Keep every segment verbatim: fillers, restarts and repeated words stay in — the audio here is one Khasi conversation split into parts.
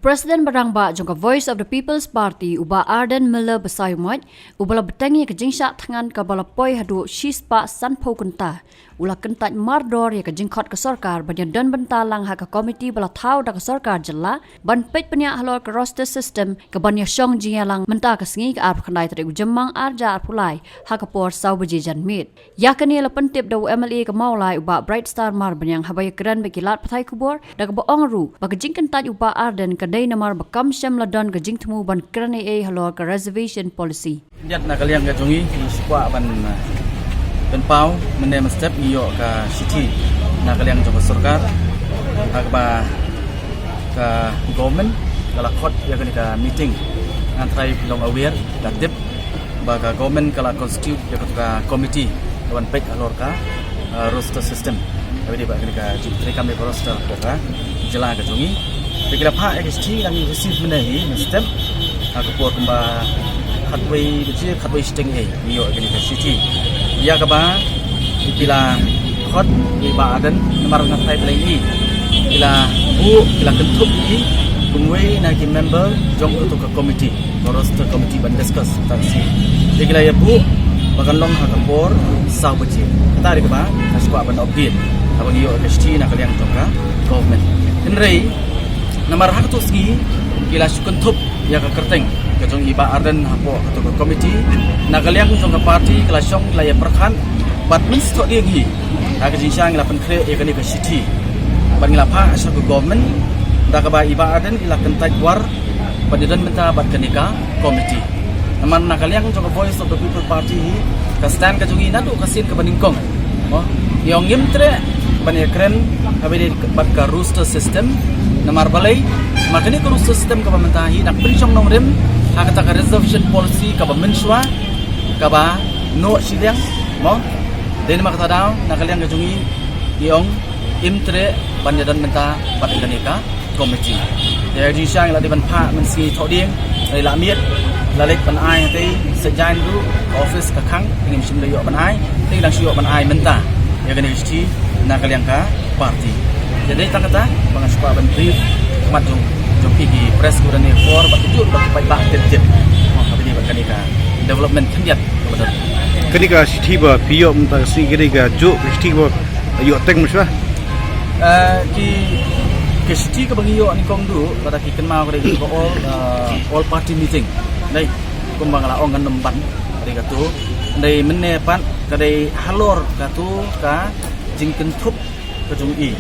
President ba rangbah jong ka Voice of the People's Party, u Bah Ardent Miller Basaiawmoit, uba la bteng ïa ka jingshah thngan kaba la poi haduh shispah sanphew kynta, u la kyntait mardor ïa ka jingkhot ka sorkar ban ïadon bynta lang ha ka komiti ba la thaw da ka sorkar jylla ban peit bniah halor ka roster system kaban ïashong jingïalang mynta ka sngi, ka arphew khyndai tarik u Jymmang ar hajar arphew lai, ha ka por saw baje janmiet. Ïa kane la pyntip da u MLA ka Mawlai, u Bah Brightstar Marbaniang, haba ïakren bad ki lad pathai khubor, da kaba ong ruh ba ka jingkyntait u Bah Ardent ka dei namar ba kam shym la don ka jingthmu ban kren ei ei halor ka reservation policy. Khyndiat, na ka liang ka jong ngi, ngi shu kwah ban, uh, pynpaw, mynne mynstep ngi ïoh ka shithi na ka liang jong ka sorkar, ha kaba ka government ka la khot ïa kane ka meeting. Ngan trai long aware, la tip ba ka government ka la constitute ïa ka, ka committee kaban peit halor ka, uh, roster system. Kaba dei ba kane ka jingtrei kam ïa ka roster ka jylla ka jong ngi. Te ki la phah ïa ka shithi, la ngi receive mynne hi mynstep, ha ka por kumba khatwei baje, khatwei shiteng hi ngi ïoh ïa kane ka shithi. Ïa kaba ki la khot ïa i Bah Ardent namar nga trai pynlong hi, ki la buh, ki la kynthup hi kum uwei na ki member jong kato ka committee, ka roster committee, ban discuss tang shi. Te ki la ïa buh ba kan long ha ka por saw baje. Kata dei kaba nga shu kwah ban update haba ngi ïoh ka shithi na ka liang jong ka government. Hynrei namar ha kato sngi ki la shu kynthup ïa ka kyrteng ka jong i Bah Ardent hapoh kato ka committee, na ka liang jong ka party ka la shong, la ïa pyrkhat bad mynstep dei hi, ha ka jingshisha ngi la pynkhreh ïa kane ka shithi bad ngi la phah sha ka government, da kaba i Bah Ardent i la kyntait war ban ïadon bynta bad kane ka committee. Namar na ka liang jong ka Voice of the People Party hi, ka stand ka jong ngi naduh ka sien kaba nyngkong, mo, ngi ong ngim treh ban ïakren haba ïadei bad ka roster system. Namar balei? Namar kane ka roster system kaba mynta hi, ngi pynshong nongrim ha kata ka reservation policy kaba mynshuwa, kaba noh shiliang, mo. Dei namar kata daw, na ka liang ka jong ngi, ngi ong ngim treh ban ïadon bynta bad kane ka committee. Te ha ka jingshisha ngi la dei ban phah mynsngi thohdieng, la miet, la leit ban ai hangtei, sa jan ruh ka office ka khang, te ngim shym la ïoh ban ai, te ngi dang shu ïoh ban ai mynta ïa kane ka shithi na ka liang ka party. Te dei tang kata ba nga shu kwah ban brief khmat jong, jong phi ki press, kaba don ha por, bad kajuh bad ki paidbah tip tip, haba ïadei bad kane ka development khyndiat kaba don. Kane ka shithi ba phi ïoh mynta ka sngi, kane kajuh ka shithi ba ïoh teng mynshwa. Eh, ki, ki shithi kaba ngi ïoh nyngkong duh, lada ki kynmaw, ka dei ka all, eh, all party meeting. Dei, kumba nga la ong, ngan ym ban, ka dei kato. Dei mynne pat, ka dei halor kato ka jingkynthup ka jong i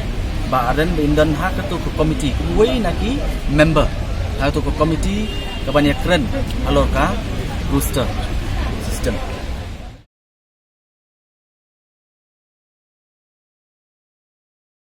Bah Ardent ba in don ha kato ka committee, kum uwei na ki member ha kato ka committee kaban ïakren halor ka roster system.